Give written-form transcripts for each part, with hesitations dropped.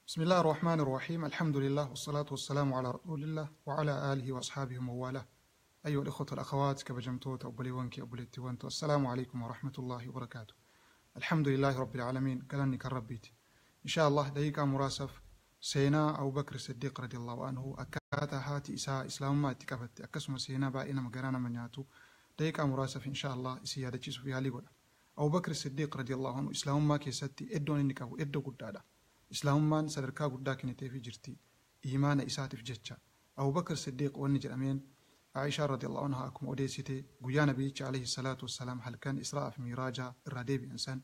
بسم الله الرحمن الرحيم، الحمد لله والصلاة والسلام على رسول الله وعلى آله وأصحابه ومن والاه. أيها الإخوة والأخوات، kabajamtoota obboleewwan kee obboleettiiwwan، السلام عليكم ورحمة الله وبركاته. الحمد لله رب العالمين، galanni kan Rabbiiti. إن شاء الله daqiiqaa muraasaaf seenaa Abu Bakr Siddiq رضي الله عنه, akkaataa haati isaa islaamummaa itti qabatte, akkasuma seenaa baay'ee nama garaa nama nyaatu daqiiqaa muraasaaf إن شاء الله isin yaadachiisuuf yaalii godha. Abu Bakr Siddiq رضي الله عنه islaamummaa keessatti iddoon inni qabu iddoo guddaadha. Islaamummaan sadarkaa guddaa kenniteefii jirti iimaana isaatiif jecha. Abu Bakr Siddiq wanni jedhameen, Aishaa رضي الله عنها akkuma odeessite, guyyaa nabiyyicha عليه الصلاة والسلام halkan Israa'aa fi Miiraajaa irraa deebi'an san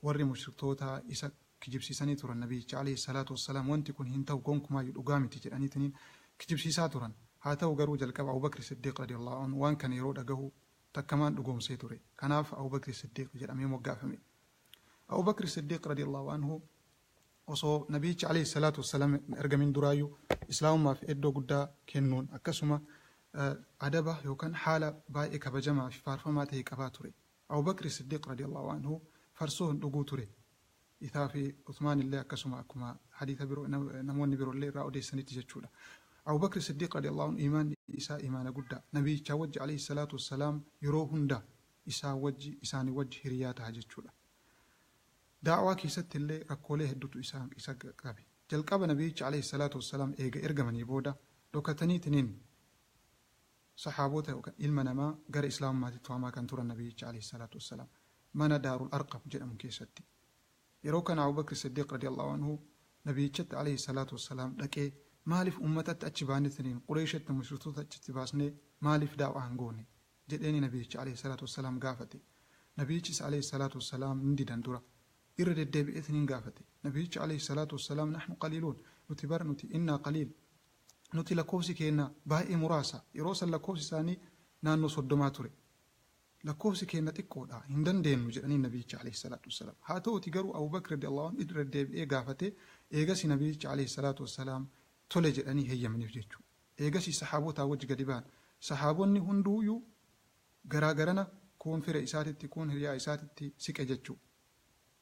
warri mushriktoota isa kijibsiisanii turan. Nabiyyicha عليه الصلاة والسلام wanti kun hin ta'u, gonkumaayyuu dhugaa miti jedhaniitiniin kijibsiisaa turan. Haa ta'u garuu jalqaba Abu Bakr Siddiq رضي الله عنه waan kana yeroo dhagahu takkamaan dhugoomsee ture. Kanaaf Abu Bakr Siddiq jedhamee moggaafame. Abu Bakr Siddiq رضي الله عنه osoo nabiyyicha عليه الصلاة والسلام ergamin duraayyuu islaamummaaf iddoo guddaa kennuun, akkasuma adaba yookaan haala baay'ee kabajamaa fi faarfamaa ta'e qabaa ture. Abu Bakr Siddiq رضي الله عنه farsoo hin dhuguu ture. Isaa fi Usmaan illee akkasuma, akkuma hadiisa biroo namoonni biroo illee irraa odeessanitti jechuudha. Abu Bakr Siddiq رضي الله عنه iimaanni isaa imaana guddaa. Nabiyyicha wajji عليه الصلاة والسلام yeroo hunda isaa wajji, isaanii wajji hiriyaa ta'a jechuudha. Daawaa keessatti illee rakkoolee hedduutu isa qabe. Jalqaba nabiyyicha عليه الصلاة والسلام eega ergamanii booda dhokataniitiniin saxaabota yookaan ilma namaa gara islaamummaatti waamaa kan turan nabiyyicha عليه الصلاة والسلام mana Daarul Arqam jedhamu keessatti. Yeroo kana Abu Bakr Siddiq رضي الله عنه nabiyyichatti عليه الصلاة والسلام dhaqee, maaliif uummatatti achi baanetiniin Qureeshatti, mushriktoota achitti baasnee maaliif daawaa hin goone jedheeni nabiyyicha عليه الصلاة والسلام gaafate. Nabiyyichis عليه الصلاة والسلام ni didan dura. Irra deddeebi'eetiniin gaafate. Nabiyyichi عليه الصلاة والسلام نحن قليلون, nuti bar nuti إنا قليل, nuti lakkoofsi keenya baay'ee muraasa. Yeroo san lakkoofsi isaanii naannoo 30 ture. Lakkoofsi keenya xiqqoodha, hin dandeenyu jedhanii nabiyyicha عليه الصلاة والسلام. Haa ta'uti garuu Abu Bakr رضي الله عنه irra deddeebi'ee gaafate. Eegasi nabiyyicha عليه الصلاة والسلام tole jedhanii heeyyamaniif jechuudha. Eegasi saxaabotaa wajji gadi ba'an. Saxaabonni hunduuyyuu garaagarana, kuun fira isaatitti, kuun hiriyaa isaatitti siqe jechuudha.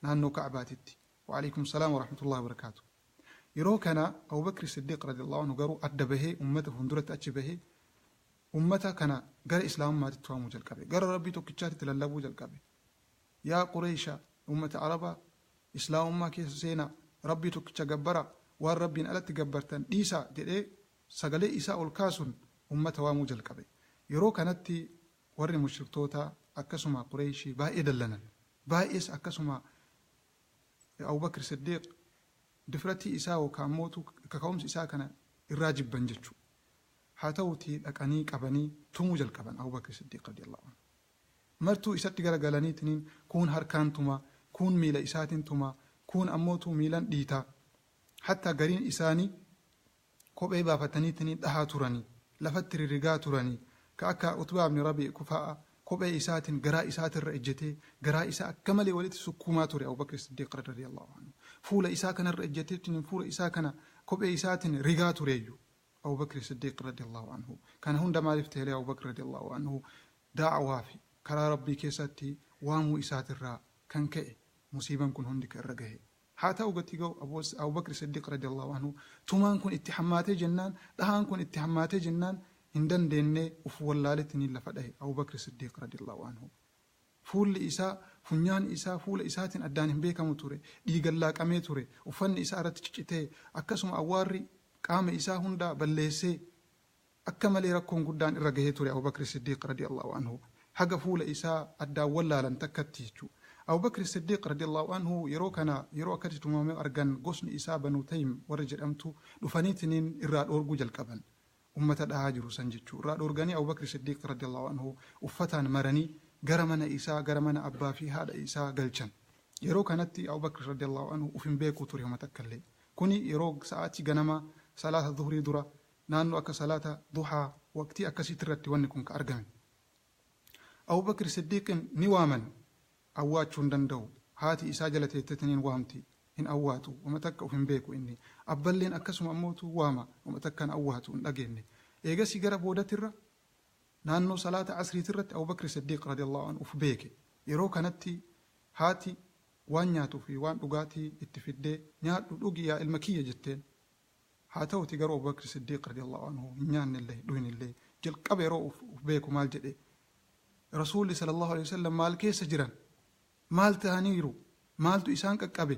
Naannoo Ka'baatitti. وعليكم السلام ورحمة الله وبركاته. Yeroo kana Abu Bakr Siddiq رضي الله عنه garuu adda bahee ummata fuulduratti achi bahee ummata kana gara islaamummaatitti waamuu jalqabe. Gara Rabbii tokkichaatitti lallabuu jalqabe. Yaa Qureesha, ummata Arabaa, islaamummaa keessa seenaa, Rabbii tokkicha gabbara, waan Rabbiin alatti gabbartan dhiisaa jedhee sagalee isaa ol kaasuun ummata waamuu jalqabe. Yeroo kanatti warri mushriktoota akkasuma Qureeshii baay'ee dallanan. Baay'ees akkasuma Abu Bakr Siddiq difratii isaa yookaan mootu kaka'umsi isaa kana irraa jibban jechuudha. Haa ta'uutii dhaqanii qabanii tumuu jalqaban Abu Bakr Siddiq رضي الله عنه. Martuu isatti garagalaniitiniin kuun harkaan tumaa, kuun miila isaatiin tumaa, kuun ammootu miilan dhiitaa. Hatta gariin isaanii kophee baafataniitiniin dhahaa turanii, lafatti rirrigaa turanii, ka akka Utbaa ibn Rabii kufa'a kophee isaatiin garaa isaatirra ejjetee garaa isaa akka malee walitti sukkuumaa ture Abu Bakr Siddiq رضي الله عنه. Fuula isaa kanarra ejjeteetiin fuula isaa kana kophee isaatiin rigaa tureeyyu Abu Bakr Siddiq رضي الله عنه. Kana hunda maaliif ta'e Abu Bakr رضي الله عنه? Daawaa fi karaa Rabbii keessatti waamuu isaatirraa kan ka'e musiibaan kun hundi kan irra gahe. Haa ta'u gatii ga'u Abu Bakr Siddiq رضي الله عنه tumaan kun itti hammaatee jennaan, dhahaan kun itti hammaatee jennaan, hin dandeenye, uf wallaaletti lafa dhahe Abu Bakr Siddiq رضي الله عنه. Fuulli isaa, funyaan isaa fuula isaatiin addaan hin beekamu ture. Dhiigan laaqamee ture. Uffanni isaa irratti ciccitee, akkasuma awwaarri qaama isaa hunda balleessee, akka malee rakkoon guddaan irra gahee ture Abu Bakr Siddiq رضي الله عنه. Haga fuula isaa addaan wallaalan takkatti jechuudha. Abu Bakr Siddiq رضي الله عنه yeroo kana, yeroo akkatti tumamee argan, gosni isaa Banu Taym warra jedhamtu dhufaniitiniin irraa dhoorguu jalqaban. Ummata dhahaa jiru san jechuudha. Irraa dhoorganii Abu Bakr Siddiq رضي الله عنه uffataan maranii gara mana isaa, gara mana abbaa fi haadha isaa galchan. Yeroo kanatti Abu Bakr رضي الله عنه uf hin beeku ture homa takka illee. Kuni yeroo sa'aatii ganamaa salaata zuhurii dura, naannoo akka salaata duhaa waqtii akkasiitti irratti wanni kun ka argame. Abu Bakr Siddiqin ni waaman, awwaachuu hin danda'u. Haati isaa jala teettetiniin waamti, hin awwaatu, wama takka uf hin beeku inni. Abballeen akkasuma ammootu waama, wama takka hin awwaatu, hin dhageenye. Eegasii gara boodatirra naannoo salaata asriitirratti Abu Bakr Siddiq رضي الله عنه uf beeke. Yeroo kanatti haati Waan nyaatuu fi waan dhugaatii itti fiddee, "Nyaadhu, dhugi, yaa ilma kiyya," jetteen. Haa ta'uti garuu Abubakr Siddiiq radiyallahu anhu hin nyaanne illee hin illee. Jalqaba yeroo uf beeku maal jedhe? "Rasuulli sallallahu alaihi wasallam maal keessa jiran? Maal ta'aniiru? Maaltu isaan qaqqabe?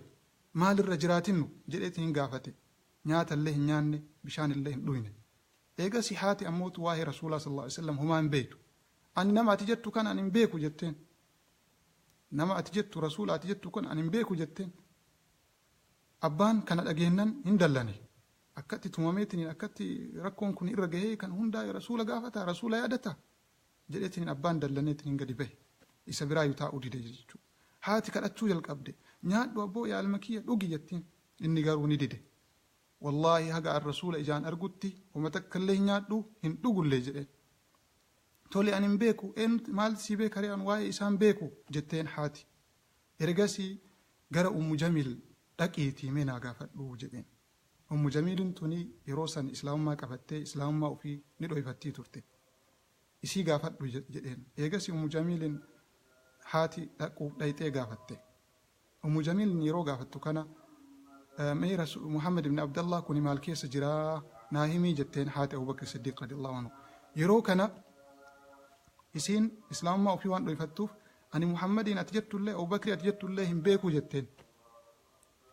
Maalirra jiraatinnu?" jedheetiin hin gaafate. Nyaata illee hin nyaanne, bishaan illee hin dhuyne. Eegasi haati ammootu waa'ee Rasuulaa sallallahu alaihi wasallam homaa hin beektu. "Ani nama ati jettu kan ani hin beeku," jetteen. "Nama ati jettu, Rasuula ati jettu kun ani hin beeku," jetteen. Abbaan kana dhageennan hin dallane. Akkatti tumameetiin, akkatti rakkoon kun irra gahee, kan hundaa Rasuula gaafata, Rasuula yaadata jedheetiin abbaan dallaneetiin gadi bahe. Isa biraayyuu taa'uu dide jechuudha. Haati kadhachuu jalqabde. "Nyaadhu abboo, yaa ilma kiyya, dhugi," jettiin. Inni garuu ni dide. "Wallaahi, haga an Rasuula ijaan argutti homa takka illee hin nyaadhu, hin dhugullee," jedheen. "Tole, ani hin beeku, eenyutu maal si beeka ree? An waa'ee isaan beeku," jetteen haati. Ergasii, "Gara Ummu Jamiil dhaqiitii mee naa gaafadhu," jedheen. Ummu Jamiilin tuni yeroo san Islaamummaa qabattee Islaamummaa ofii ni dhoyfattii turte. "Isii gaafadhu," jedheen. Eegasii Ummu Jamiilin haati dhaquuf dhayxee gaafatte. Ummu Jamiilin yeroo gaafattu kana, "Mee Muhammad ibn Abdallah kuni maal keessa jiraa naa himii," jetteen haati Abubakr Siddiiq radiyallahu anhu. Yeroo kana isiin Islaamummaa ofii waan dhoyfattuuf, "Ani Muhammadiin ati jettullee, Abubakrii ati jettullee hin beeku," jetteen.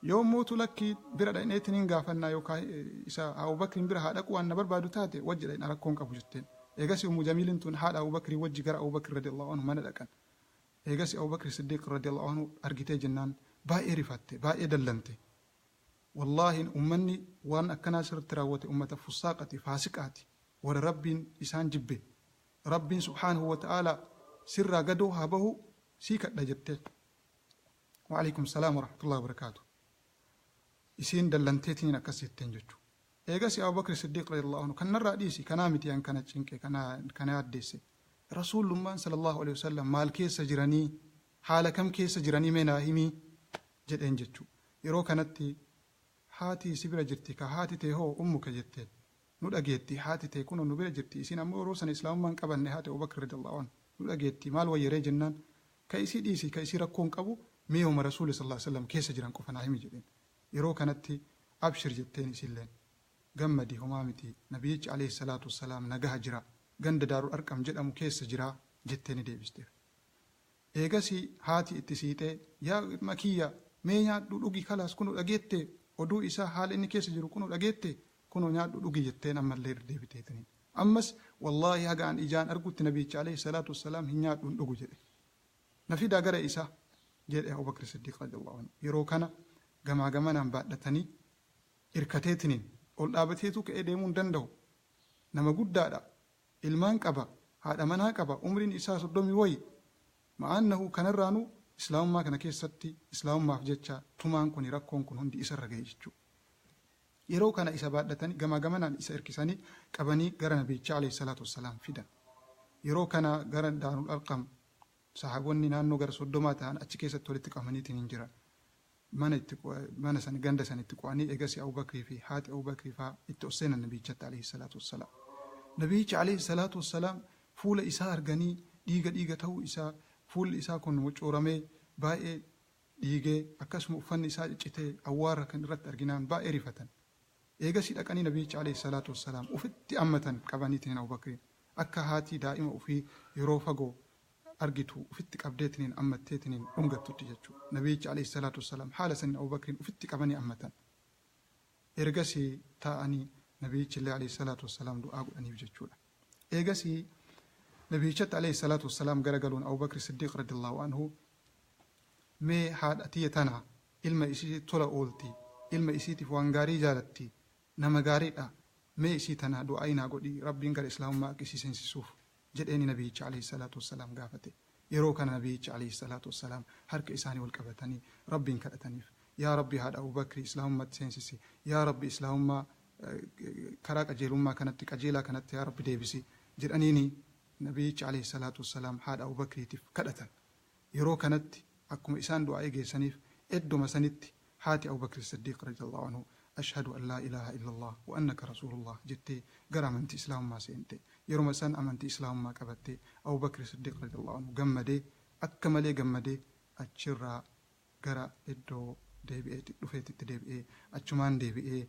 Yoo mootu, "Lakkii, bira dhaqneetiin hin gaafannaa, yookaan isa Abubakriin bira haa dhaqu waan na barbaadu taate wajji dhaqna, rakkoon qabu," jetteen. Eegasii Ummu Jamiilin tun haadha Abubakrii wajji gara Abubakr radiyallahu anhu mana dhaqan. Eegasii Abubakr Siddiiq radiyallahu anhu argitee jennaan baay'ee rifatte, baay'ee dallante. "Wallaahi, ummanni waan akkanaa sirriitti raawwate ummata fusaaqati, faasiqaati, warra Rabbiin isaan jibbe. Rabbiin subhaanahu wa ta'ala sirraa gadoo haa bahu sii kadha," jetteen. Waalaikum salaam warahmatullahi wabarakaatu. Isiin dallanteetiin akkas jetteen jechuudha. Eegas Abubakr Siddiiq radiyallahu anhu, "Kanarraa dhiisi, kanaa miti an kana cinqe, kana yaaddeesse. Rasuulummaan sallallahu alaihi wasallam maal keessa jiranii, haala kam keessa jiranii, mee naa himii," jedheen jechuudha. Yeroo kanatti, "Haati si bira jirti ka, haati tee hoo, ummuka?" jetteen. "Nu dhageetti, haati tee kunoo nu bira jirti." Isiin ammoo yeroo sana Islaamummaan qabanne. Haati Abubakr radiyallahu anhu "Nu dhageetti, maal wayyaree?" jennaan, "Ka isii dhiisi, ka isii rakkoon qabu, mee homa Rasuuli sallallahu alaihi wasallam keessa jiran qofa naa himi," jedheen. Yeroo kanatti, "Abshir," jetteen isilleen. "Gammadi, homaa miti, Nabiyyichi alayhi salaatu wassalaam nagaha jira, ganda Daarul Arqam jedhamu keessa jira," jettee ni deebisteef. Eegasii haati itti siixee, "Yaa ilma kiyya, mee nyaadhu, dhugi, kalaas kunoo dhageette, oduu isaa, haala inni keessa jiru kunoo dhageette, kunoo nyaadhu, dhugi," jetteen ammallee irra deebiteetiniin. Ammas, "Wallaahi, haga an ijaan argutti Nabiyyicha alayhi salaatu wassalaam hin nyaadhu, hin dhugu," jedhe. "Na fidaa gara isaa," jedhe Abubakr Siddiiq radiyallahu anhu. Yeroo kana gamaa gamanaan baadhatanii irkateetiniin ol dhaabateetu ka'ee deemuu hin danda'u. Nama guddaadha. Ilmaan qaba. Haadha manaa qaba. Umriin isaa 30 wayi. Ma'aannahu kanarraanuu Islaamummaa kana keessatti Islaamummaaf jecha tumaan kun, rakkoon kun hundi isarra ga'e jechuudha. Yeroo kana isa baadhatanii gamaa gamanaan isa hirkisanii qabanii gara Nabiyichaa alayhi salaatu wassalaam fidan. Yeroo kana gara Daarul Arqam sahaabonni naannoo gara 30 ta'an achi keessatti walitti qabamaniitiin hin jiran. Mana itti mana san, ganda san itti qo'anii, eegasii Abubakrii fi haati Abubakrii fa'aa itti ol seenan Nabiyichatti alayhi salaatu wassalaam. Nabiyicha alayhi salaatu wassalaam fuula isaa arganii, dhiiga dhiiga ta'uu isaa, fuulli isaa kun mucuuramee baay'ee dhiigee, akkasuma uffanni isaa ciccitee awwaara kan irratti arginaan baay'ee rifatan. Eegasii dhaqanii Nabiyicha alayhi salaatu wassalaam ufitti ammatan qabaniitiin Abubakriin, akka haati daa'ima ofii yeroo fagoo argitu ufitti qabdeetiniin ammatteetiniin dhungattutti jechuudha. Nabiyicha alayhi salaatu wassalaam haala saniin Abubakriin ufitti qabanii ammatan. Ergasii taa'anii Nabiyichi illee alayhi salaatu wassalaam du'aa godhaniif jechuudha. Eegasii Nabiyichatti alayhi salaatu wassalaam garagaluun Abubakr Siddiiq radiyallahu anhu, "Mee haadha tiyya tana, ilma isii tola oolti, ilma isiitiif waan gaarii jaalatti, nama gaariidha, mee isii tana du'aa inaa godhi, Rabbiin gara Islaamummaa akka isii seensisuuf," jedheeni Nabiyicha alayhi salaatu wassalaam gaafate. Yeroo kana Nabiyicha alayhi salaatu wassalaam harka isaanii wal qabatanii Rabbiin kadhataniif. "Yaa Rabbi, haadha Abubakri Islaamummaatti seensisi. Yaa Rabbi, Islaamummaa karaa qajeelummaa kanatti, qajeelaa kanatti yaa Rabbi deebisi," jedhaniini Nabiyicha alayhi salaatu wassalaam haadha Abubakriitiif kadhatan. Yeroo kanatti akkuma isaan du'aa eegeessaniif, edduma sanitti haati Abubakri Siddiiq radiyallahu anhu "Ashhadu an laa ilaaha illallah wa annaka rasuulullah" jettee gara amantii Islaamummaa seente. Yeruma san amantii Islaamummaa qabattee Abubakri Siddiiq radiyallahu anhu gammadee, akka malee gammadee achirraa Gara iddoo deebi'ee dhufeetitti deebi'ee achumaan deebi'ee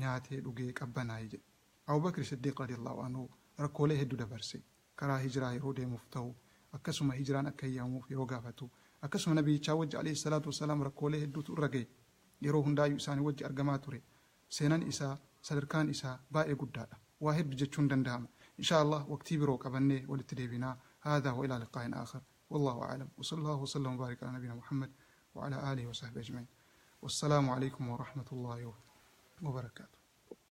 nyaatee dhugee qabbanaa'e jedhe. Abubakri Siddiiq radiyallahu anhu rakkoolee hedduu dabarse. Karaa hijiraa yeroo deemuuf ta'u, akkasuma hijiraan akka eeyyamamuuf yeroo gaafatu, akkasuma nabiyyichaa wajji alayhi salaatu wassalaam rakkoolee hedduutu irra ga'e. Yeroo hundaayyuu isaanii wajji argamaa ture. Seenan isaa, sadarkaan isaa baay'ee guddaadha. Waa hedduu jechuun danda'ama. Insha Allah waqtii biroo qabannee walitti deebinaa. هذا وإلى لقاء آخر والله أعلم، وصلى الله وسلم وبارك على نبينا محمد وعلى آله وصحبه أجمعين، والسلام عليكم ورحمة الله وبركاته.